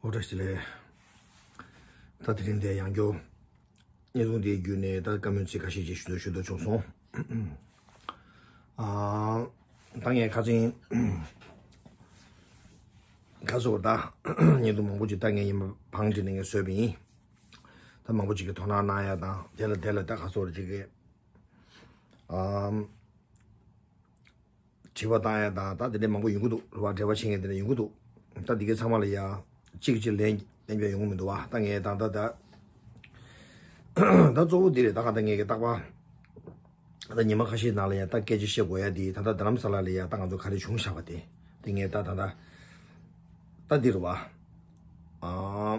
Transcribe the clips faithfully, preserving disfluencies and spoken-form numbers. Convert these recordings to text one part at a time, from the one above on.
ཨོ་བཀྲ་ཤིས་བདེ་ལེགས། ད་དེ་རིང་འདིར་ཡང་བསྐྱར་བརྙན་ཐུང་འདིའི་བརྒྱུད་ནས་ད་བཀའ་མོལ་ཚིག་ཁ་ཤས་ཅིག་ཞུ་འདོད་ཞུ་འདོད་བྱུང་སོང་། ཨ། ད་ངས་ཁ་སང་ཁ་སང་ད་བརྙན་ཐུང་མང་པོ་ཅིག་ད་ངས་ཡིན་པ་བང་བསྒྲིགས་ནས་ངས་བཟོས་པ་ཡིན། ད་མང་པོ་ཅིག་གིས་དོ་སྣང་གནང་ཡ་དང་། དེ་ལ་དེ་ལ་ད་ཁ་སང་ཅིག་གིས་ཨམ། དྲི་བ་བཏང་ཡ་དང་ད་དེ་འདྲ་མང་པོ་ཡོང་གི་འདུག་རེད་བ། འབྲེལ་བ་བྱེད་མཁན་དེ་འདྲ་ཡོང་གི་འདུག་ད་འདི་གའི་ཚང་མ་ལ་ཡ་གཅིག་གཅིག་ལན་ལན་རྒྱག་ཡོང་གི་མི་འདུག་བ། ད་ངས་ད་ད་ད་ད་གཙོ་བོ་འདི་རེད། ད་ག་ད་ངས་གི་རྟག་པར་ད་ཉི་མ་ཁ་ཤས་ནང་ལ་ཡ་ད་སྐད་ཆ་བཤད་དགོས་ཡ་འདི་ད་ད་རྡ་རམ་ས་ལ་ལ་ཡ་ད་ང་ཚོ་ག་རེ་བྱུང་བཞག་པ་དེ་དེ་ངས་ད་ད་ད་ད་འདི་རེད་བ། ཨ།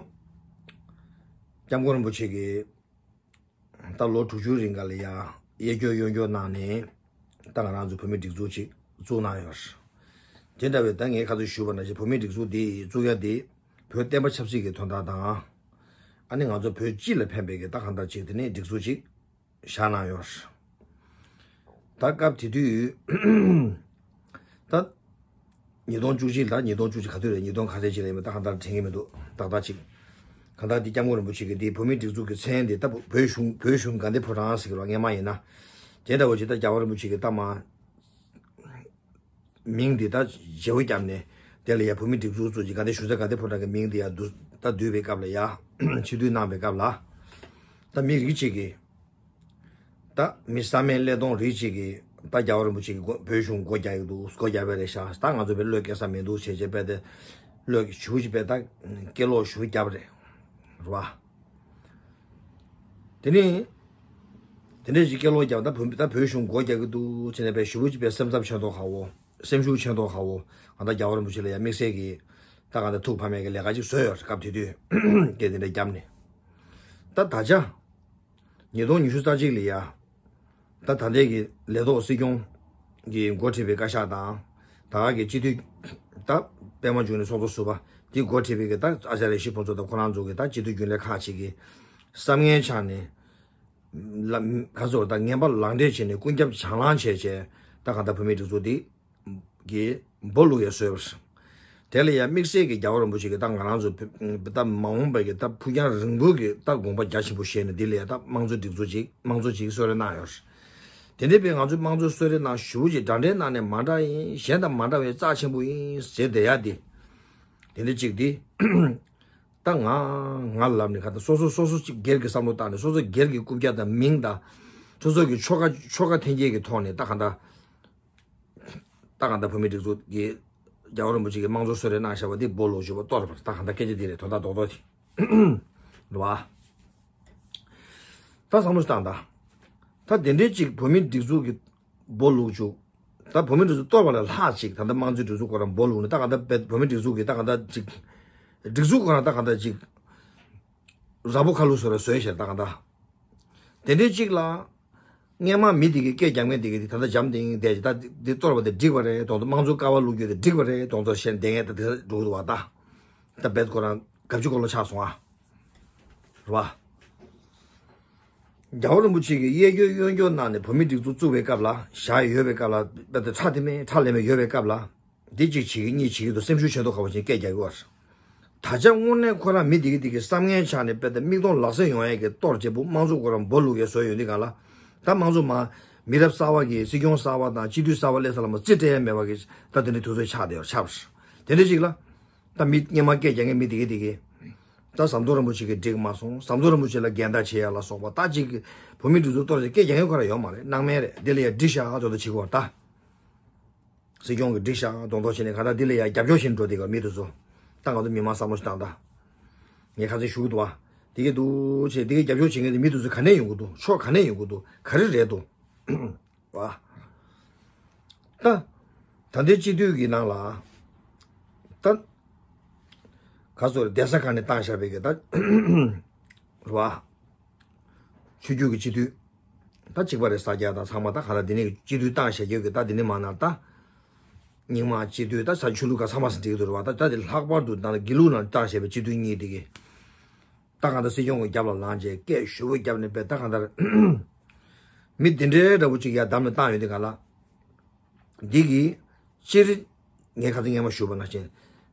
སྐྱབས་མགོན་རིན་པོ་ཆེ་གི་ད་ལོ་དྲུག་ཅུའི་རིང་ག་ལ་ཡ་གཡས་སྐྱོར་གཡོན་སྐྱོར་གནང་ནས་ད་ང་རང་ཚོ་བོད་མིའི་སྒྲིག་འཛུགས་ཅིག་བཙུགས་གནང་ཡོད་རེད། དེ་འདྲ་བའི་ད་ངས་ཁ་སང་ཞུས་པ་ནང་བཞིན་བོད་མིའི་སྒྲིག་འཛུགས་འདི་བཙུགས་ཡ་འདི་བོད་བསྟན་པ་ཆབ་སྲིད་ཀྱི་དོན་དག་དང་། ཨ་ནི་ང་ཚོ་བོད་སྤྱི་ལ་ཕན་པའི་གི་ད་གང་ལྟར་ཅིག་དེ་ནས་སྒྲིག་འཛུགས་ཅིག་བཞག་གནང་ཡོད་རེད། ད་སྐབས་དེ་དུས་ད་ཉིས་སྟོང་བཅུ་གཅིག་ལ་ཉིས་སྟོང་བཅུ་གཅིག་ག་དུས་རེད། ཉིས་སྟོང་ག་ཚད་ཅིག་ལ་ཡིན་པ་ད་གང་ལྟར་དྲན་གྱི་མི་འདུག་ཏག་ཏག་ཅིག་གང་ལྟར་འདི་སྐྱབས་མགོན་རིན་པོ་ཆེ་གིས་འདི་བོད་མིའི་སྒྲིག་འཛུགས་ཀྱི་མཚན་འདི་ད་བོད་གཞུང་བོད་གཞུང་དགའ་ལྡན་ཕོ་བྲང་ཟེར་གི་ལ་སྔས་མ་ཡིན་ན། དེ་འདྲ་བོ་ཅིག་ད་རྒྱལ་བ་རིན་པོ་ཆེ་གིས་ད་མ་མིང་འདི་ད་བརྗེ་བོ་བརྒྱབ་ནས་དེ་ལ་ཡ་བོད་མིའི་སྒྲིག་འཛུགས་བཙུགས་ཅིག་དགའ་ལྡན་གཞུང་ཚབ་དགའ་ལྡན་ཕོ་བྲང་གི་མིང་འདི་ཡ་བསྡུ་ད་བསྡུས་པའི་སྐབས་ལ་ཡ་ཕྱིར་བསྡུ་གནང་བའི་སྐབས་ལ་ད་མི་རིགས་གཅིག་གིས། ད་མི་བསམ་མེད་ཀླད་སྟོང་རིགས་གཅིག་གིས་ད་རྒྱལ་བ་རིན་པོ་ཆེ་གི་སྒོ་བོད་གཞུང་སྒོ་རྒྱག་གི་འདུག་སྒོ་རྒྱག་པ་རེད་ཤག་ད་ང་ཚོ་བས་བློས་འགེལ་ས་མི་འདུག་བྱས་བྱས་པས་ཏེ་བློས་ཞུ་ཞིག་པས་ད་སྐད་ལོག་ཞུ་རྒྱབ་རེད། རེད་བ། དེ་ནི་དེ་འདྲས་ཞིག་སྐད་ལོག་རྒྱབ་ད་བོད་ད་བོད་གཞུང་སྒོ་རྒྱག་གི་འདུག་བྱས་ནས་པས་ཞུ་རྒྱུ་ཅིག་པས་སེམས་འཚབ་ཆེན་ཐོག་ཁ་བོ་སེམས་ཤུགས་ཆེན་ཐོག་ཁ་བོ་ང་ད་རྒྱལ་བ་རིན་པོ་ཆེ་ལ་ཡ་དམིགས་བསལ་གྱི་ད་ང་ད་ཐུགས་ཕམ་མེད་ཀྱི་ལས་ཀ་ཅིག་བཟོས་ཡོད་རེད། སྐབས་དེ་དུས་སྐད་དེ་འདྲ་བརྒྱབ་ནས་ད་ད་ཆ། ཉིས་སྟོང་ཉི་ཤུ་རྩ་གཅིག་ལ་ཡ། ད་ད་ལྟའི་གི་ལས་ཐོག་སྲིད་སྐྱོང་གི་འགོ་ཁྲིད་པའི་བཀའ་ཤག་དང་། ད་ག་གི་སྤྱི་འཐུས་ད་པད་མ་འབྱུང་གནས་ཚོགས་གཙོ་ཟུར་པ་དེ་འགོ་ཁྲིད་པའི་གི་ད་ཨ་ཅཱརྱ་ཡེ་ཤེས་ཕུན་ཚོགས་དང་ཁོ་རང་ཚོ་གི་ད་སྤྱི་འཐུས་རྒྱུན་ལས་ཁག་ཅིག་གི་བསམ་ངན་ཆགས་ནས་ལ་ག་ཚོད་ད་ངན་པ་ལག་འབྲེལ་བྱས་ནས་ཀུན་ཁྱབ་བྱང་ལང་བྱས་བྱས་ད་ག་ད་བོད་མིའི་སྒྲིག་འཛུགས་འདི། གི་སྦོ་ལུག་ཡ་བཟོས་པ་རེད། དེ་ལ་ཡ་དམིགས་བསལ་གྱི་རྒྱལ་བ་རིན་པོ་ཆེ་གི་ད་ང་རང་ཚོ་བོད་ད་མ་འོངས་པའི་གི་ད་ཕུགས་རྒྱང་རིང་པོའི་གི་ད་དགོངས་པ་རྒྱ་ཆེན་པོ་བཞེས་ནས་འདི་ལ་ཡ་ད་དམངས་གཙོ་སྒྲིག་འཛུགས་ཅིག་དམངས་གཙོ་ཅིག་གསོལ་རས་གནང་ཡོད་རེད། དེ་འདྲའི་བས་ང་ཚོས་དམངས་གཙོ་གསོལ་རས་གནང་ཞུ་བ་ཅིག་འདྲ་འདྲའི་ནང་ནས་མ་འདྲ་ཡིན་གཞན་དང་མ་འདྲ་བའི་རྩ་ཆེན་པོ་ཡིན་ཟེར་བསྡད་ཡ་དེ། དེ་འདྲ་ཅིག་དེ། ད་ང་ང་ལབ་ནས་ག་ད་སོ་སོ་སོ་སོ་ཅིག་སྒེར་གྱི་བསམ་བློ་བཏང་ནས་སོ་སོ་སྒེར་གྱི་རྐུབ་བཀྱག་དང་མིང་དང་། སོ་སོ་གི་ཆོལ་ཁ་ཆོལ་ཁ་འཐེན་འཁྱེར་གྱི་ཐོག་ནས་ད་ག་ད། ད་གང་ལྟར་བོད་མིའི་སྒྲིག་འཛུགས་ཀྱི་རྒྱལ་བ་རིན་པོ་ཆེ་གིས་དམངས་གཙོ་གསོལ་རས་གནང་བཞག་པ་འདི་སྦོ་ལོག་ཞུ་བ་གཏོར་བར་ད་གང་ལྟར་སྐད་ཆ་འདི་རེད། དོན་དག་རྡོག་རྡོག་དེ་རེད་བ། ད་བསམ་བློ་ཞིག་བཏང་ད། ད་དེ་འདྲའི་ཅིག་བོད་མིའི་སྒྲིག་འཛུགས་ཀྱི་སྦོ་ལོག་བཅུག་ད་བོད་མིའི་སྒྲིག་འཛུགས་གཏོར་བ་ལས་ལྷག་ཅིག་ད་ལྟ་དམངས་གཙོའི་སྒྲིག་འཛུགས་ཁོ་རང་སྦོ་ལོག་ནས་ད་གང་ལྟར་བོད་མིའི་སྒྲིག་འཛུགས་ཀྱི་ད་གང་ལྟར་ཅིག་སྒྲིག་འཛུགས་ཁོ་རང་ད་གང་ལྟར་ཅིག་ར་ཕོ་ཁ་ལུ་བཟོ་ར་བཟོས་ཤེར་ད་གང་ལྟར། དེ་འདྲའི་ཅིག་ལ། སྔས་མ་མི་དེ་གི་སྐད་རྒྱག་མཁན་དེ་གི་ད་ལྟ་འཇམ་ཐིང་ཐིང་བསྡད་ཅིག་ད་འདི་གཏོར་བ་དེ་འགྲིག་པ་རེད་དོང་དུ་དམངས་གཙོ་ཀ་བ་བླུག་རྒྱུ་དེ་འགྲིག་པ་རེད་དོང་དུ་ཤེར་བསྡད་མཁན་ད་དེ་འགྲོ་གི་འདུག་བ་ད། ད་བེད་ཁོ་རང་གབ་ཅིག་ཁོ་ལོ་ཆགས་སོང་ཨ། རེད་བ། རྒྱལ་བ་རིན་པོ་ཆེ་གིས་གཡས་སྐྱོར་གཡོན་སྐྱོར་གནང་ནས་བོད་མིའི་སྒྲིག་འཛུགས་བཙུགས་པའི་སྐབས་ལ་བཞག་ཡོད་པའི་སྐབས་ལ་དཔེ་དེ་ཁྲ་དེ་མེད་ཁྲ་ལེ་མེད་ཡོད་པའི་སྐབས་ལ། འདི་གཅིག་བྱེད་ཀྱི་གཉིས་བྱེད་ཀྱི་འདུག་སེམས་ཤུགས་ཆེན་ཐོག་ཁ་བ་ཞིག་སྐད་རྒྱག་གི་བར། ད་ཆ་དངོས་གནས་ཁོ་རང་མི་འདི་གི་འདི་གི་བསམ་ངན་ཆགས་ནས་དཔེ་དེ་མིག་མཐོང་ལག་ཟིན་ཡོང་ཡས་ཀྱི་གཏོར་བྱེད་པོ་དམངས་གཙོ་ཁོ་རང་སྦོ་ལུག་ཡས་བཟོས་ཡོད་འདི་ག་ལ། ད་དམངས་གཙོ་མ། མི་རབས་གསར་བ་གི་སྲིད་སྐྱོང་གསར་བ་དང་སྤྱི་འཐུས་གསར་བ་སླེབས་ས་ལ་མ་རྩིས་སྤྲད་ཡས་མེད་པ་གི་ད་དེ་འདྲའི་དུས་ཚོད་ཆགས་བསྡད་ཡོད་ཆགས་པ་རེད། དེ་འདྲ་ཅིག་ལ། ད་མི་སྔས་མ་སྐད་རྒྱག་མཁན་མི་འདི་གི་འདི་གི་ད་ཟམ་གདོང་རིན་པོ་ཆེ་གིས་འགྲིག་མ་སོང་། ཟམ་གདོང་རིན་པོ་ཆེ་ལ་འགལ་ཟླ་བྱེད་ཡ་ལ་སོགས་པ་ད་ཅིག་བོད་མིའི་སྒྲིག་འཛུགས་གཏོར་བྱེད་སྐད་རྒྱག་མཁན་ཁོ་རང་ཡོད་མ་རེད། སྣང་མེད་རེད། འདི་ལ་ཡ་འགྲིག་ཤག་ཚོད་ལྟ་བྱེད་དགོས་ད། སྲིད་སྐྱོང་གིས་འགྲིག་ཤག་གདོང་ཐོག་བྱས་ནས་ག་ད་འདི་ལ་ཡ་རྒྱབ་སྐྱོར་བྱེད་འགྲོ་དེ་ག་མི་དེ་ཚོ། ད་ང་ཚོ་མི་མང་བསམ་བློ་ཞིག་བཏང་ད། ངས་ཁ་སང་ཞུ་གི་འདུག་བ། དེ་གི་འདུག་བྱས་དེ་གི་རྒྱབ་སྐྱོར་བྱེད་མཁན་དེ་མི་དེ་ཚོ་ག་ནས་ཡོང་གི་འདུག་ཕྱོགས་ག་ནས་ཡོང་གི་འདུག་ག་རེ་རེད་འདུག་བ། ད། ད་ལྟའི་སྤྱི་འཐུས་ཀྱི་ནང་ལ། ད། ག་ཚོད་རེད་བསྡད་ས་ག་ནས་བཏང་བཞག་པའི་གི་ད། རེད་བ། ཆོས་བརྒྱུད་ཀྱི་སྤྱི་འཐུས། ད་གཅིག་པ་རེད་ས་སྐྱ་དང་ཚང་མ་ད་ག་ལ་འདི་ནས་སྤྱི་འཐུས་བཏང་བཞག་རྒྱུ་གི་ད་འདི་ནས་མ་ན་ད། རྙིང་མ་སྤྱི་འཐུས་ད་ས་ཆོས་ལུགས་ག་ཚང་མ་སུ་འགྲིག་འདུག་རེད་བ། ད་ད་དེ་ལྷག་པར་དུ་ད་དགེ་ལུགས་ནང་བཏང་བཞག་པའི་སྤྱི་འཐུས་གཉིས་དེ་གི། ད་གང་ལྟར་སྲིད་སྐྱོང་གི་རྒྱབ་ལ་ལངས་རྗེས་སྐད་ཞུ་བོ་རྒྱབ་ནས་པས་ད་གང་ལྟར། མི་འདི་འདྲའི་འདྲ་བོ་ཅིག་ཡར་བདམས་ནས་བཏང་ཡོད་དེ་ག་ལ། འདི་གི་སྤྱིར་ངས་ཁ་སང་སྔས་མ་ཞུས་པ་ནང་བཞིན།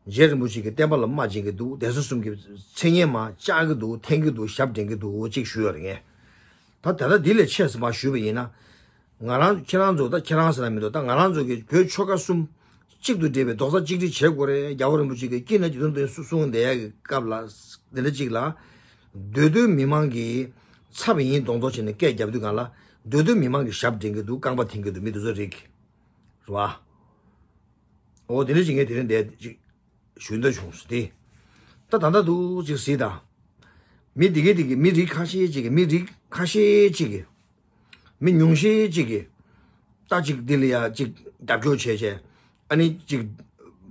རྗེ་རིན་པོ་ཆེ་གི་བསྟན་པ་ལ་རྨ་འབྱིན་གྱི་འདུག། གདན་ས་གསུམ་གྱི་མཚན་སྙན་མར་བཅག་གི་འདུག། འཐེན་གྱི་འདུག། ཞབས་འདྲེན་གྱི་འདུག་ཅིག་ཞུས་ཡོད་རེད་ངས། ད་ད་ལྟ་འདི་ལས་ཆེ་ཙམ་མར་ཞུས་པ་ཡིན་ན། ང་རང་ཁྱེད་རང་ཚོ་ད་ཁྱེད་རང་ཟེར་ན་མི་འདུག། ད་ང་རང་ཚོ་གི་བོད་ཆོལ་ཁ་གསུམ་གཅིག་ཏུ་འདྲེས་པའི་རྡོག་རྩ་གཅིག་སྒྲིལ་བྱེད་དགོས་རེད། རྒྱལ་བ་རིན་པོ་ཆེ་གི་དཀྱིལ་ན་རྒྱུ་ནོར་དེ་གསུང་བསྡད་ཡ་གི་སྐབས་ལ། འདི་འདྲ་གཅིག་ལ། འདོད་འདོད་མི་མང་གི་ཚབ་ཡིན་མདོག་མདོག་བྱས་ནས་སྐད་རྒྱབ་དུས་སྒང་ལ། འདོད་འདོད་མི་མང་གི་ཞབས་འདྲེན་གྱི་འདུག། རྐང་པ་འཐེན་གྱི་འདུག། མི་འདི་ཚོ་རིགས། རེད་བ། འོ་དེ་འདྲ་གཅིག་ངས་དེ་རིང་འདིར་གཅིག་ཞུ་འདོད་བྱུང་སོང་དེ། ད་ད་ལྟ་འདུག་གཅིག་གཟིགས་དང་། མི་འདི་གས་འདི་གས་མི་རིགས་ཁ་ཤས་གཅིག་གིས། མི་རིགས་ཁ་ཤས་གཅིག་གིས། མི་ཉུང་ཤས་གཅིག་གིས། ད་གཅིག་འདི་ལ་ཡ་གཅིག་རྒྱབ་སྐྱོར་བྱས་བྱས། ཨ་ནི་གཅིག་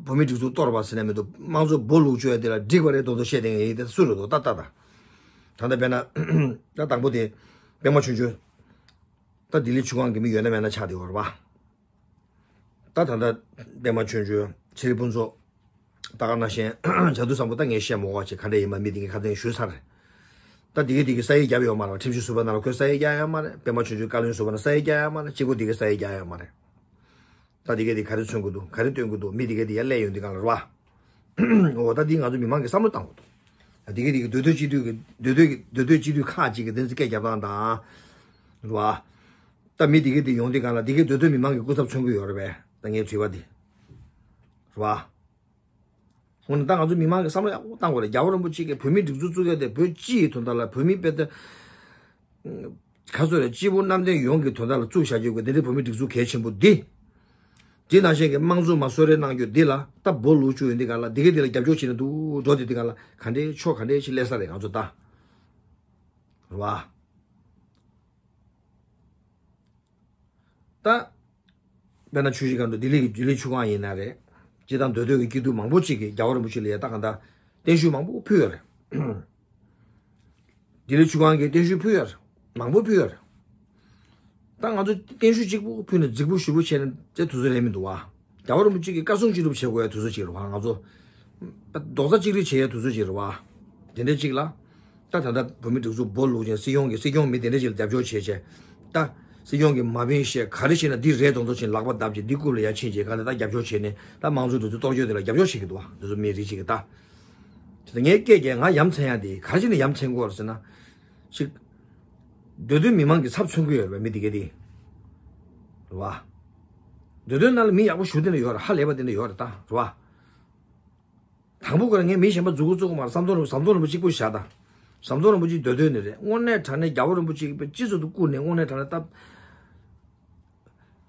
བོད་མི་སྒྲིག་འཛུགས་གཏོར་བ་ཟེར་ན་མི་འདུག། དམངས་གཙོ་སྦོ་ལུག་བཅོས་ཡ་དེ་ལ་འགྲིག་པ་རེད་མདོག་མདོག་བཤད་བསྡད་མཁན་ཡིན། དེ་སུ་རེད་འདུག། ད་ད་ད། ད་ལྟ་དཔེར་ན། ད་དང་པོ་དེ། པད་མ་ཆུང་ཆུང་། ད་ལྡི་ལི་ཆུ་སྒང་གི་མི་ཡོད་ན་མེད་ན་ཆགས་བསྡད་ཡོད་རེད་བ། ད་ད་ལྟ་པད་མ་ཆུང་ཆུང་། ཚེ་རིང་ཕུན་ཚོགས། ད་ག་ནང་བཞིན་བྱ་དུར་བཟང་པོ། ད་ངས་བཤད་མ་དགོས་པ་བྱས། ག་འདྲ་ཡིན་མིན་མི་དེ་ངས་ཁ་སང་ཞུས་ཚར་རེད། ད་འདི་གས་འདི་གས་ས་ཡིག་བརྒྱབ་ཡོད་མ་རེད་བ། ཁྲིམས་ཞིབ་ཟུར་པ་ནང་ལ་ཁོས་ས་ཡིག་བརྒྱབ་ཡོད་མ་རེད། པད་མ་ཆུང་ཆུང་བཀའ་བློན་ཟུར་པ་ནང་ས་ཡིག་བརྒྱབ་ཡོད་མ་རེད། གཅིག་པོ་འདི་གས་ས་ཡིག་བརྒྱབ་ཡོད་མ་རེད། ད་འདི་གས་འདི་ག་རེ་མཚོན་གྱི་འདུག། ག་རེ་སྟོན་གྱི་འདུག། མི་འདི་གས་འདི་ཡར་སླེབས་ཡོང་དུས་སྒང་ལ་རེད་བ། འོ་ད་འདི་ང་ཚོ་མི་མང་གིས་བསམ་བློ་བཏང་དགོས་འདུག། ད་འདི་གས་འདི་གས་འདོད་འདོད་གཅིག་སྡུད་ཀྱི། འདོད་འདོད་ཀྱི་འདོད་འདོད་གཅིག་སྡུད་ཁག་ཅིག་གིས་དེ་ཚོ་སྐད་རྒྱབ་སྟངས་དང་། རེད་བ། ད་མི་འདི་གས་འདི་ཡོང་དུས་སྒང་ལ་འདི་གས་འདོད་འདོད་མི་མང་གི་སྐུ་ཚབ་མཚོན་གྱི་ཡོད་རེད་པས། ད་ངའི་དྲི་བ་འདི། རེད་བ། འོ་ན་ད་ང་ཚོ་མི་མང་གིས་བསམ་བློ་ཡག་པོ་བཏང་དགོས་རེད། རྒྱལ་བ་རིན་པོ་ཆེ་གིས་བོད་མིའི་སྒྲིག་འཛུགས་བཙུགས་ཡ་དེ་བོད་སྤྱི་ཡི་དོན་དག་ལ། བོད་མི་དཔེ་དེ། ག་ཚོད་རེད། སྤྱི་བོ་གནམ་བསྟན་ཡོངས་ཀྱི་དོན་དག་ལ་བཙུགས་བཞག་རྒྱུ་གི་དེ་འདྲའི་བོད་མིའི་སྒྲིག་འཛུགས་གལ་ཆེན་པོ་འདི། དེ་ནང་བཞིན་གྱི་དམངས་གཙོ་མར་གསོལ་རས་གནང་རྒྱུ་འདི་ལ་ད་སྦོ་ལུག་བཅུག་ཡོང་དུས་སྒང་ལ། འདི་གས་འདི་ལ་རྒྱབ་སྐྱོར་བྱས་ནས་འདུག་འགྲོ་དུས་དེ་སྒང་ལ་ག་འདྲའི་ཕྱོགས་ག་འདྲའི་ཞིག་སླེབས་ས་རེད་ང་ཚོ་ད། རེད་བ། ད། དཔེར་ན་ཆུ་བཞི་སྒང་དྲུག་ལྡི་ལི་གི་ལྡི་ལི་ཆུ་སྒང་ཡིན་ན་རེད། སྤྱིར་བཏང་འདོད་འདོད་ཀྱི་སྐྱིད་སྡུག་མང་པོ་ཅིག་གིས་རྒྱལ་བ་རིན་པོ་ཆེ་ལ་ཡ་ད་གང་ལྟར་བརྟན་བཞུགས་མང་པོ་ཕུལ་ཡོད་རེད། ལྡི་ལི་ཆུ་སྒང་གིས་བརྟན་བཞུགས་ཕུལ་ཡོད་རེད། མང་པོ་ཕུལ་ཡོད་རེད། ད་ང་ཚོ་བརྟན་བཞུགས་གཅིག་པོ་ཕུལ་ནས་རྫིག་པོ་ཞུ་པོ་བྱས་ནས་དེ་དུས་ཚོད་རན་མི་འདུག་བ། རྒྱལ་བ་རིན་པོ་ཆེ་གིས་བཀའ་གསུང་ཅི་སྒྲུབ་བྱེད་དགོས་ཡ་དུས་ཚོད་ཅིག་རེད་བ། ང་ཚོ་རྡོག་རྩ་གཅིག་སྒྲིལ་བྱེད་ཡ་དུས་ཚོད་ཅིག་རེད་བ། དེ་འདྲ་ཅིག་ལ། ད་ད་ལྟ་བོད་མི་སྒྲིག་འཛུགས་སྦོ་ལུག་ཅན་སྲིད་སྐྱོང་གི། སྲིད་སྐྱོང་མི་དེ་འདྲ་ཅིག་ལ་རྒྱབ་སྐྱོར་བྱས་བྱས། ད་སྲིད་སྐྱོང་གི་མ་ཕན་བཤད་ག་རེ་བྱས་ན་འདི་རེད་མདོག་མདོག་བྱས་ནས་ལག་པ་བརྡབས་བྱས། འདི་རྐུབ་ལ་ཡར་ཕྱིན་བྱས། ག་ལ་ད་རྒྱབ་སྐྱོར་བྱས་ནས་ད་དམངས་གཙོའི་སྒྲིག་འཛུགས་གཏོར་སྐྱོན་དེ་ལ་རྒྱབ་སྐྱོར་བྱེད་ཀྱི་འདུག་བ། འདི་ཚོ་མི་རིགས་ཅིག་གི་ད། དེ་ངའི་སྐད་རྒྱག་ང་ཡ་མཚན་ཡ་དེ་ག་རེ་བྱས་ནས་ཡ་མཚན་གྱི་ཡོད་རེད་ཟེར་ན། ཅིག། འདོད་འདོད་མི་མང་གི་ཚབ་མཚོན་གྱི་ཡོད་རེད་པས་མི་དེ་གས་དེ། རེད་བ། འདོད་འདོད་ནང་ལ་མི་ཡག་པོ་ཞེ་པོ་དེ་འདྲ་ཡོད་རེད། ཧ་ལས་པ་དེ་འདྲ་ཡོད་རེད་ད། རེད་བ། དང་པོ་ཁོ་རང་ངས་མི་གཞན་པ་མཛུབ་གུ་བཙུགས་ཀྱི་མ་རེད། ཟམ་གདོང་རིན། ཟམ་གདོང་རིན་པོ་ཆེ་གཅིག་པུ་བཞག་དང་། ཟམ་གདོང་རིན་པོ་ཆེ་འདོད་འདོད་ནི་རེད། དངོས་གནས་དྲང་གནས་རྒྱལ་བ་རིན་པོ་ཆེ་གི་དཔེ་སྤྱི་ཚོགས་སུ་བཀུར་ནས། དངོས་གནས་དྲང་གནས་ད།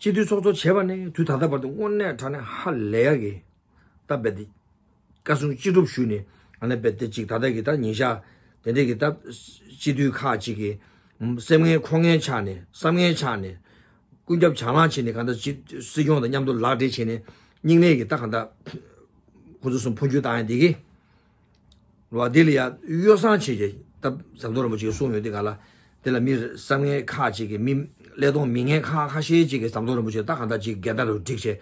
སྤྱི་འཐུས་ཚོགས་གཙོ་བྱས་པ་ནས་དུས་ད་ལྟ་བར་དུ་དངོས་གནས་དྲང་གནས་ཧ་ལས་ཡག་གི། ད་རྦད་དེ། བཀའ་གསུང་ཅི་སྒྲུབ་ཞུས་ནས། ཨ་ནི་རྦད་དེ་ཅིག་ད་ལྟ་གི་ད་ཉིན་ཞག་དེ་འདྲས་ཀྱི་ད། སྤྱི་འཐུས་ཁག་ཅིག་གིས། སེམས་ངན་ཁོག་ངན་ཆགས་ནས། བསམ་ངན་ཆགས་ནས། ཀུན་ཁྱབ་བྱང་ལངས་བྱས་ནས། གང་ལྟར་སྤྱི། སྲིད་སྐྱོང་དང་མཉམ་དུ་ལག་སྦྲེལ་བྱས་ནས། སྙིང་ནད་ཀྱི་ད་གང་ལྟར། ཁོ་ཚོ་གསུམ་འཕོ་འགྱུར་བཏང་ཡ་འདི་གི། རེད་བ། འདི་ལ་ཡ་ཡོ་བསྲང་བྱས་བྱས་ད་ཟམ་གདོང་རིན་པོ་ཆེས་གསུངས་ཡོང་དུས་སྒང་ལ། དེ་ལ་མི་བསམ་ངན་ཁག་ཅིག་གིས། མི་ཀླད་སྟོང་མི་ངན་ཁག་ཁ་ཤས་ཅིག་གིས་ཟམ་གདོང་རིན་པོ་ཆེ་ད་གང་ལྟར་ཅིག་འགལ་ཟླ་རུ་བསྒྲིགས་བྱས།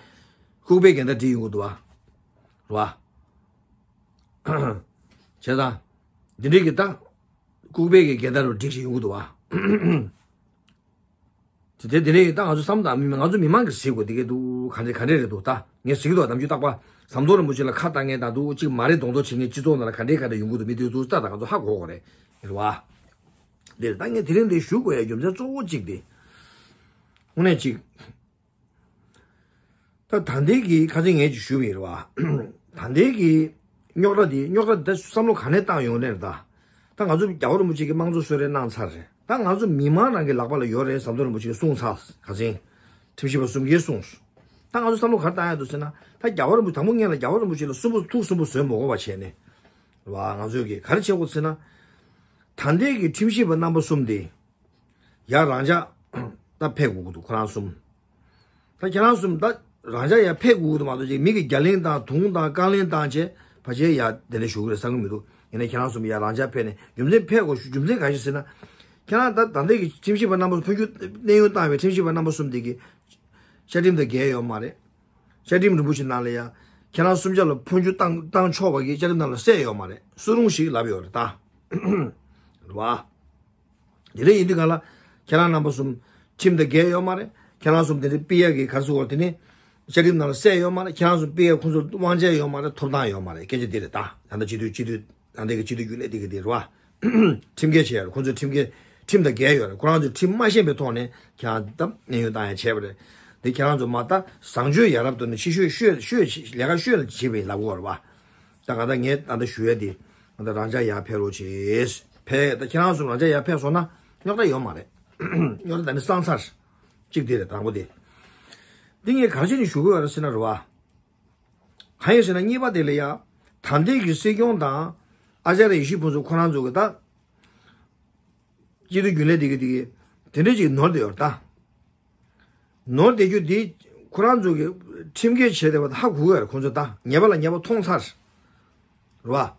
ལྐུགས་པའི་འགལ་ཟླ་བསྒྲིགས་ཡོང་གི་འདུག་བ། རེད་བ། བྱས་ཙང་། འདི་འདྲའི་གི་ད། ལྐུགས་པའི་གི་འགལ་ཟླ་རུ་བསྒྲིགས་བྱས་ཡོང་གི་འདུག་བ། དེ་དེ་དེ་རིང་ད་ང་ཚོ་བསམ་དང་མི་མི་ང་ཚོ་མི་མང་གིས་གཟིགས་དགོས། དེ་གས་འདུག། ག་འདྲ་ག་འདྲ་རེད་འདུག། ད་ངས་གཟིགས་འདུག། ནམ་རྒྱུན་རྟག་པར་ཟམ་གདོང་རིན་པོ་ཆེ་ལ་ཁ་བཏང་མཁན་དང་འདུག། གཅིག་མ་རེད་མདོག་མདོག་བྱེད་མཁན་སྤྱི་ཚོགས་ནང་ལ་ག་འདྲ་ག་འདྲ་ཡོང་གི་འདུག། མི་དེ་ཚོ་ལྟ་དང་། ང་ཚོ་ཧ་གོ་གི་རེད། རེད་བ། དེ་རེད། ད་ངས་དེ་རིང་འདི་ཞུ་དགོས་ཡ་རྒྱུ་མཚན་གཙོ་བོ་གཅིག་དེ། དངོས་གནས་གཅིག། ད་ད་ལྟའི་གི་ཁ་སང་ངས་ཅིག་ཞུས་པ་ཡིན་རེད་བ། ད་ལྟའི་གི་རྙོག་དྲ་འདི། རྙོག་དྲ་འདི་བསམ་བློ་ག་ནས་བཏང་ཡོང་ནས་རེད་ད། ད་ང་ཚོ་རྒྱལ་བ་རིན་པོ་ཆེ་གིས་དམངས་གཙོ་གསོལ་རས་གནང་ཚར་རེད། ད་ང་ཚོ་མི་མང་རང་གི་ལག་པ་ལ་ཡོད་རེད། ཟམ་གདོང་རིན་པོ་ཆེ་གིས་གསུངས་ཚར། ཁ་སང་ཁྲིམས་ཞིབ་པ་གསུམ་གྱིས་གསུངས་སོང་། ད་ང་ཚོ་བསམ་བློ་ག་རེ་བཏང་ཡ་འདུག་ཟེར་ན། ད་རྒྱལ་བ་རིན་པོ་ཆེ། དང་པོ་སྔོན་ལ་རྒྱལ་བ་རིན་པོ་ཆེ་ལ་སུན་པོ། ཐུགས་སུན་པོ་བཟོས་མ་དགོས་པ་བྱས་ནས། རེད་བ། ང་ཚོས་གི་ག་རེ་བྱེད་དགོས་ཟེར་ན། ད་ལྟའི་གི་ཁྲིམས་ཞིབ་པ་རྣམ་པ་གསུམ་དེ། ཡར་རང་འཇགས་ད་ཕེབས་དགོས་ཀྱི་འདུག། ཁོ་རང་གསུམ། ད་ཁྱེད་རང་གསུམ་ད་རང་འཇགས་ཡར་ཕེབས་དགོས་ཀྱི་འདུག་མ་གཏོགས། ཅིག་མི་གིས་རྒྱ་གླེང་དང་དུང་དང་རྐང་གླེང་བཏང་བྱས་ཕལ་ཆེར་ཡར་དེ་འདྲ་ཞུ་གི་རེད་བསམ་གྱི་མི་འདུག། ཡིན་ནའི་ཁྱེད་རང་གསུམ་ཡར་རང་འཇགས་ཕེབས་ནས། རྒྱུ་མཚན་ཕེབས་དགོས་རྒྱུ་མཚན་ག་རེ་ཟེར་ན། ཁྱེད་རང་ད་ད་ལྟའི་གི་ཁྲིམས་ཞིབ་པ་རྣམ་པ། འཕོ་འགྱུར་གནས་དབྱུང་བཏང་བའི་ཁྲིམས་ཞིབ་པ་རྣམ་པ་གསུམ་དེ་གིས་བཅའ་ཁྲིམས་དང་འགལ་ཡོད་མ་རེད། བཅའ་ཁྲིམས་རིན་པོ་ཆེ་ནང་ལ་ཡ། ཁྱེད་རང་གསུམ་ཆ་ལ་འཕོ་འགྱུར་བཏང་བཏང་ཆོག་པ་གི་བཅའ་ཁྲིམས་ནང་ལ་གསལ་ཡོད་མ་རེད། སུ་རུང་ཞིག་ལབ་ཡོད་རེད་ད། རེད་བ། དེ་འདྲ་ཡིན་དུས་སྒང་ལ། ཁྱེད་རང་རྣམ་པ་གསུམ་ཁྲིམས་དང་འགལ་ཡོད་མ་རེད། ཁྱེད་རང་གསུམ་དེ་འདྲ་ཕུད་ཡ་གི་ག་རེ་ཟེར་དགོས་རེད། དེ་ནི། བཅའ་ཁྲིམས་ནང་ལ་གསལ་ཡོད་མ་རེད། ཁྱེད་རང་ཚོ་ཕ་གིར་ཁོང་ཚོ་དབང་ཆ་ཡོད་མ་རེད། ཐོབ་ཐང་ཡོད་མ་རེད། སྐད་ཆ་འདི་རེད་ད། ད་ལྟ་སྤྱི་འཐུས་སྤྱི་འཐུས་ད་ལྟའི་གི་སྤྱི་འཐུས་རྒྱུན་ལས་འདི་གི་འདི་རེད་བ། ཁྲིམས་འགལ་བྱས་ཡོད་རེད། ཁོང་ཚོ་ཁྲིམས་འགལ་ཁྲིམས་དང་འགལ་ཡོད་རེད། ཁོ་རང་ཚོས་ཁྲིམས་མ་ཤེས་པའི་ཐོག་ནས་ཁྱེད་རང་ད་གནས་དབྱུང་བཏང་ཡ་བྱས་པ་རེད། འདི་ཁྱེད་རང་ཚོ་མ་ད་བཟང་སྤྱོད་ཡ་རབས་ཐོག་ནས་ཕྱི་བཤོལ་བཤོལ་བཤོལ་ལས་ཀ་བཤོལ་བྱས་པ་ཡིན་ལབ་དགོས་རེད་བ། ད་ག་ད་ངས་ད་ལྟ་ཞུ་ཡ་འདི་ད་རང་འཇགས་ཡར་ཕེབས་རོགས་བྱེད། ཕེབས། ད་ཁྱེད་རང་ཚོ་རང་འཇགས་ཡར་ཕེབས་སོང་ན་རྙོག་དྲ་ཡོད་མ་རེད། རྙོག་དྲ་ད་ནི་སངས་ཚར། གཅིག་དེ་རེད། དང་པོ་དེ། འདི་ངས་ག་རེ་བྱས་ནས་ཞུ་དགོས་ཡོད་རེད་ཟེར་ན་རེད་བ། གང་ཡིན་ཟེར་ན་གཉིས་པ་དེ་ལ་ཡ། ད་ལྟའི་གི་སྲིད་སྐྱོང་དང་ཨ་ཅཱརྱ་ཡེ་ཤེས་ཕུན་ཚོགས་ཁོ་རང་ཚོ་གི་ད་སྤྱི་འཐུས་རྒྱུན་ལས་དེ་གི་དེ་གི་དེ་འདྲ་ཅིག་ནོར་བསྡད་ཡོད་རེད་ད། ནོར་བསྡད་རྒྱུ་དེ་ཁོ་རང་ཚོ་གི་ཁྲིམས་འགལ་བྱས་བསྡད་པ་ད་ཧ་གོ་གི་ཡོད་རེད། ཁོ་ཚོ་ད་ཉེས་པ་ལ་ཉེས་པ་མཐོང་ཚར། རེད་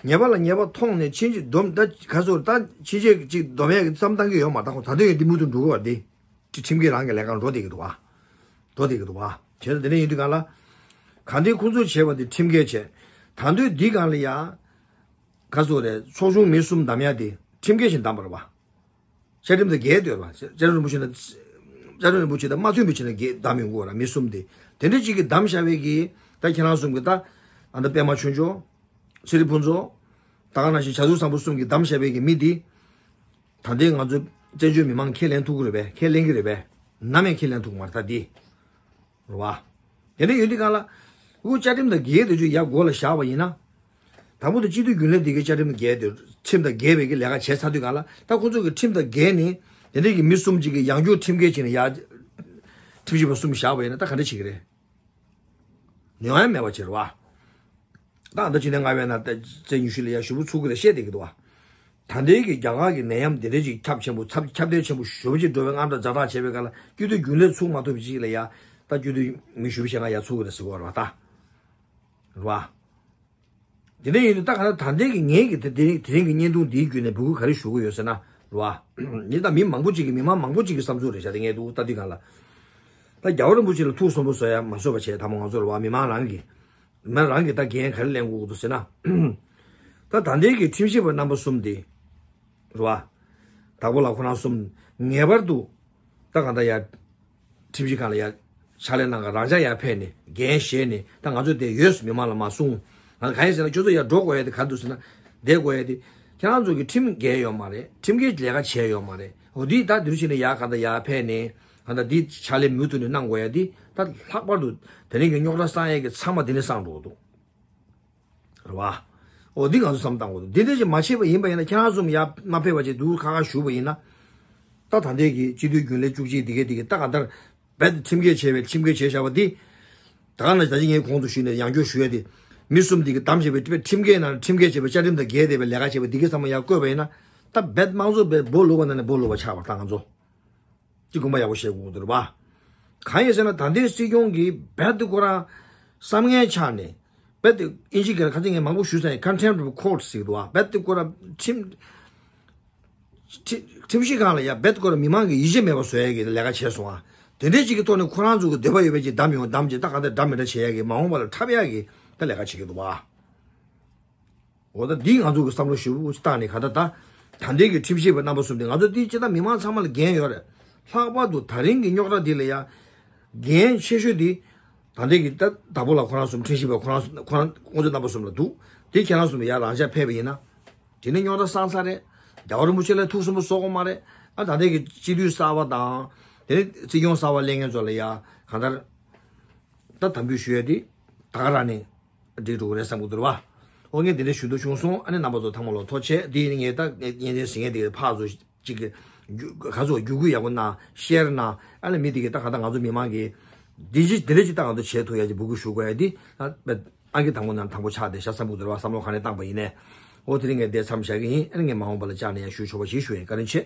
བ། ཉེས་པ་ལ་ཉེས་པ་མཐོང་ནས་ཕྱིན་ཅི་སྡོམ་ད་ག་ཚོད་ད་ཕྱིན་ཆད་ཅིག་སྡོམ་ཡས་ཀྱི་བསམ་བཏང་གི་ཡོད་མ་རེད། ད་ཁོ་ད་དུང་ཡང་འདི་མུ་མཐུད་འགྲོ་གི་ཡོད་རེད་དེ། ཁྲིམས་འགལ་རང་གི་ལས་ཀ་འགྲོ་བསྡད་ཀྱི་འདུག་བ། འགྲོ་བསྡད་ཀྱི་འདུག་བ། བྱས་ཙང་དེ་འདྲ་ཡིན་དུས་གང་ལ། ག་འདྲའི་ཁོང་ཚོས་བྱས་པ་དེ་ཁྲིམས་འགལ་བྱས། ད་དུང་འདི་གང་ལ་ཡ། ག་ཚོད་རེད། ཚོགས་ཆུང་མི་གསུམ་བདམས་ཡ་དེ་ཁྲིམས་འགལ་ཞིག་བདམས་པ་རེད་བ། བཅའ་ཁྲིམས་དང་འགལ་འདོད་རེད་བ། བཅའ་ཁྲིམས་རིན་པོ་ཆེ་དང་། བཅའ་ཁྲིམས་རིན་པོ་ཆེ་དང་མ་མཐུན་པའི་ཆ་ནས་འགལ་བདམས་ཡོང་གི་ཡོད་རེད། མི་གསུམ་དེ་དེ་འདྲ་ཅིག་གིས་བདམས་བཞག་པའི་གི་ད་ཁྱེད་རང་གསུམ་གི་ད་ཨ་ད་པད་མ་ཆོས་འབྱོར། ཚེ་རིང་ཕུན་ཚོགས། ད་ག་ནང་བཞིན་བྱ་ཚུལ་བཟང་པོ་གསུམ་གྱིས་བདམས་བཞག་པའི་གི་མི་འདི། ད་ལྟའི་ང་ཚོ་བཙན་བྱོལ་མི་མང་ཁས་ལེན་ཐུབ་ཀྱི་རེད་པས། ཁས་ལེན་གྱི་རེད་པས། ནམ་ཡང་ཁས་ལེན་ཐུབ་ཀྱི་མ་རེད་ད་འདི། རེད་བ། དེ་འདྲ་ཡོད་དུས་གང་ལ། ཁོ་བཅའ་ཁྲིམས་དང་འགལ་དེ་ཚོ་ཡར་མགོ་ལ་བཞག་པ་ཡིན་ན། དང་པོ་དེ་སྤྱི་འཐུས་རྒྱུན་ལས་དེ་གའི་བཅའ་ཁྲིམས་འགལ་དེ་ཁྲིམས་དང་འགལ་བའི་གི་ལས་ཀ་བྱས་ཚར་དུས་གང་ལ་ད་ཁོ་ཚོ་གི་ཁྲིམས་དང་འགལ་ནས་དེ་འདྲའི་གི་མི་གསུམ་ཅིག་གིས་ཡང་བསྐྱར་ཁྲིམས་འགལ་བྱས་ནས་ཡར། ཁྲིམས་ཞིབ་པ་གསུམ་བཞག་པ་ཡིན་ན་ད་ག་འདྲ་བྱེད་ཀྱི་རེད། ནོར་ཡང་མེད་པ་བྱེད་རེད་བ། ད་ད་ཕྱི་ཟླ་ལྔ་པའི་ནང་ད་ཚེས་ཉི་ཤུ་ལ་ཡ་ཞུ་བོ་ཚུགས་ཀྱི་རེད་བཤད་བསྡད་ཀྱི་འདུག་བ། ད་ལྟའི་གི་རྒྱ་གར་གི་ནད་ཡམས་འདི་འདྲ་ཅིག་ཁྱབ་ཆེན་པོ་ཚབས་ཁྱབ་གདལ་ཆེན་པོ་ཞེ་པོ་ཅིག་འགྲོ་བའི་དངངས་སྐྲག་ཛ་དྲག་བྱས་པའི་སྐབས་ལ་སྤྱི་འཐུས་རྒྱུན་ལས་ཚུགས་མ་ཐུབ་པ་ཅིག་ལ་ཡ་ད་སྤྱི་འཐུས་མི་ཞུ་བ་ཞེ་ལྔ་ཡ་ཚུགས་ཀྱི་རེད་ཟེར་གྱི་ཡོད་རེད་བ་ད། རེད་བ། དེ་འདྲ་ཡིན་དུས་ད་ག་ད་ད་ལྟའི་གི་ངའི་གི་དེ་དེ་དེ་རིང་གི་བརྙན་ཐུང་འདིའི་བརྒྱུད་ནས་འབོད་སྐུལ་ག་རེ་ཞུ་གི་ཡོད་ཟེར་ན་རེད་བ། འདི་ད་མི་མང་པོ་ཅིག་གི་མི་མང་མང་པོ་ཅིག་གི་བསམ་ཚུལ་རེད་ཤག་དེ་ངས་འདུག་ལྟ་དུས་གང་ལ། ད་རྒྱལ་བ་རིན་པོ་ཆེ་ལ་ཐུགས་སུན་པོ་བཟོ་ཡ་མ་བཟོ་བ་བྱས་ད་མ་ང་ཚོ་རེད་བ་མི་མང་རང་གི་མི་རང་གི་ད་འགན་ག་རེ་ལེན་དགོས་ཀྱི་འདུག་ཟེར་ན། ད་ད་ལྟའི་གི་ཁྲིམས་ཞིབ་པ་རྣམ་པ་གསུམ་དེ། རེད་བ། དྭགས་པོ་ལགས་ཁོ་རང་གསུམ་ངེས་པར་དུ་ད་གང་ལྟར་ཡ། ཁྲིམས་ཞིབ་ཁང་ལ་ཡ། ཕྱག་ལས་གནང་ག་རང་ཅག་ཡར་ཕེབས་ནས་འགན་བཞེས་ནས་ད་ང་ཚོ་དེ་ཡོད་མི་མང་ལ་མ་གསུང་། ང་ལ་གང་ཡིན་ཟེར་ན་ཁྱོད་ཚོ་ཡར་འགྲོ་དགོས་ཡ་དེ་ག་རེ་འདུག་ཟེར་ན། བསྡད་དགོས་ཡ་དེ། ཁྱེད་རང་ཚོ་གི་ཁྲིམས་འགལ་ཡོད་མ་རེད། ཁྲིམས་འགལ་ལས་ཀ་བྱས་ཡོད་མ་རེད། འོ་དེ་ད་དེ་རུ་ཕྱིན་ནས་ཡར་གང་ལྟར་ཡར་ཕེབས་ནས་གང་ལྟར་དེ་ཕྱག་ལས་མུ་མཐུད་ནས་གནང་དགོས་ཡ་དེ་ད་ལྷག་པར་དུ་དེ་རིང་གི་རྙོག་དྲ་སངས་ཡ་གི་ཚང་མ་དེ་ནས་སངས་འགྲོ་གི་འདུག་རེད་བ། འོ་འདི་ང་ཚོ་བསམ་བཏང་དགོས་འདུག་འདི་འདྲ་ཞིག་མ་བྱས་པ་ཡིན་པ་ཡིན་ན་ཁྱེད་རང་གསུམ་ཡར་མ་ཕེབས་པ་བྱས་འདུག་ཁ་ཁ་བཞུགས་པ་ཡིན་ན། ད་ད་ལྟའི་གི་སྤྱི་འཐུས་རྒྱུན་ལས་བཅུ་གཅིག་འདི་གའི་འདི་གའི་ད་ག་ལྟར་རྦད་ཁྲིམས་འགལ་བྱས་པའི་ཁྲིམས་འགལ་བྱས་བཞག་པ་འདི། ད་ག་ནང་བཞིན་ད་ཅི་ངས་གོང་དུ་ཞུས་ནས་ཡང་བསྐྱར་ཞུ་ཡ་དེ། མི་གསུམ་འདི་གི་བདམས་བྱས་པའི་ཁྲིམས་འགལ་ནང་ཁྲིམས་འགལ་བྱས་པའི་བཅའ་ཁྲིམས་དང་འགལ་བསྡད་པའི་ལས་ཀ་བྱས་པ་འདི་གའི་ཚང་མ་ཡར་བཀོད་པ་ཡིན་ན། ད་རྦད་དམངས་གཙོ་རྦད་སྦོ་ལུག་པ་ནང་ནས་སྦོ་ལུག་པ་ཆགས་པ་ད་ང་ཚོ། ཅིག་དགོངས་པ་ཡག་པོ་བཞེས་དགོས་འདུག་རེད་པ། གང་ཡིན་ཟེར་ན་ད་ལྟའི་སྲིད་སྐྱོང་གིས་རྦད་དེ་ཁོ་རང་བསམ་ངན་ཆགས་ནས། རྦད་དེ་ཨིན་ཇི་སྐད་ལ་ཁ་ཚིག་ངས་མང་པོ་ཞུས་ཚར་ཡིན། contempt of court ཟེར་གྱི་འདུག་བ། རྦད་དེ་ཁོ་རང་ཁྲིམས་ཁྲིམས་ཁྲིམས་ཞིབ་ཁང་ལ་ཡ་རྦད་དེ་ཁོ་རང་མི་མང་གི་ཡིད་ཆེས་མེད་པ་བཟོ་ཡ་གི་ལས་ཀ་བྱས་སོང་བ། དེ་འདྲའི་ཅིག་གི་ཐོག་ནས་ཁོ་རང་ཚོ་གི་འདོད་པ་ཡོད་པའི་ཅིག་བདམས་ཡོང་བདམས་ཅིག་ད་ག་ད་འདྲ་མི་འདྲ་བྱེད་ཡ་གི་མ་འོངས་པ་ལ་འཁྲབ་ཡ་གི་ད་ལས་ཀ་བྱེད་ཀྱི་འདུག་བ། འོ་ད་འདིས་ང་ཚོ་གི་བསམ་བློ་ཞེ་པོ་ཅིག་བཏང་ནས་ག་ད་ད། ད་ལྟའི་གི་ཁྲིམས་ཞིབ་པ་རྣམ་པ་གསུམ་དེ་ང་ཚོ་འདི་སྤྱི་བཏང་མི་མང་ཚང་མ་ལ་འགན་ཡོད་རེད། ལྷག་པར་དུ་ད་རིང་གི་རྙོག་དྲ་འདི་ལ་ཡ། འགན་ཆེ་ཤོས་འདི། ད་ལྟའི་གི་ད་དྭགས་པོ་ལགས་ཁོ་རང་གསུམ་ཁྲིམས་ཞིབ་པ་ཁོ་རང་ཁོ་རང་ཁོང་ཚོ་རྣམ་པ་གསུམ་ལ་འདུག་དེ་ཁྱེད་རང་གསུམ་ཡ་རང་ཅག་ཕེབས་པ་ཡིན་ན། དེ་ནི་རྙོག་དྲ་སངས་ས་རེད། རྒྱལ་བ་རིན་པོ་ཆེ་ལ་ཐུགས་སུན་པོ་གསོ་དགོས་མ་རེད། ཨ་ད་ལྟའི་གི་སྤྱི་འཐུས་གསར་པ་དང་། དེ་ནི་སྲིད་སྐྱོང་གསར་པ་སླེབས་མཁན་ཚོ་ལ་ཡ་གང་ལྟར། ད་དམ་འབུལ་ཞུ་ཡ་དེ་ད་ག་རང་ནས་འགྲིག་འགྲོ་གི་རེད་བསམ་གི་འདུག་རེད་བ། ཨོ་ངས་འདི་འདྲ་ཞུ་འདོད་བྱུང་སོང་། ཨ་ནི་རྣམ་པ་ཚོ་ཚང་མ་ལ་ཐུགས་རྗེ་ཆེ། འདི་ནི་ངས་ད་བརྙན་འཕྲིན་གཟིགས་མཁན་དེ་ཕར་ཚུར་ཅིག་གི་རྒྱུ་ག་ཚོད་བརྒྱུད་སྐུལ་ཡག་པོ་གནང་ཤེར་གནང་། ཨ་ནི་མི་དེ་གི་ད་ག་ད་ང་ཚོ་མི་མང་གི་འདི་ཅི་འདི་འདྲ་ཅིག་ད་ང་ཚོ་བྱེད་ཐུབ་ཡ་ཅིག་འབོད་སྐུལ་ཞུ་དགོས་ཡ་འདི་ཨ་ཨང་ཀི་དང་པོ་ནང་དང་པོ་ཆགས་བསྡད་ཤག་བསམ་གི་འདུག་རེད་བ། བསམ་བློ་ག་ནས་བཏང་པ་ཡིན་ནའི། ཨོ་དེ་རིང་ངས་འདིར་མཚམས་བཞག་གི་ཡིན། ཨ་ནི་ངས་མ་འོངས་པ་ལ་བཅར་ནས་ཡང་ཞུ་ཆོག་པ་ཞིག་ཞུ་ཡིན། བཀའ་དྲིན་ཆེ།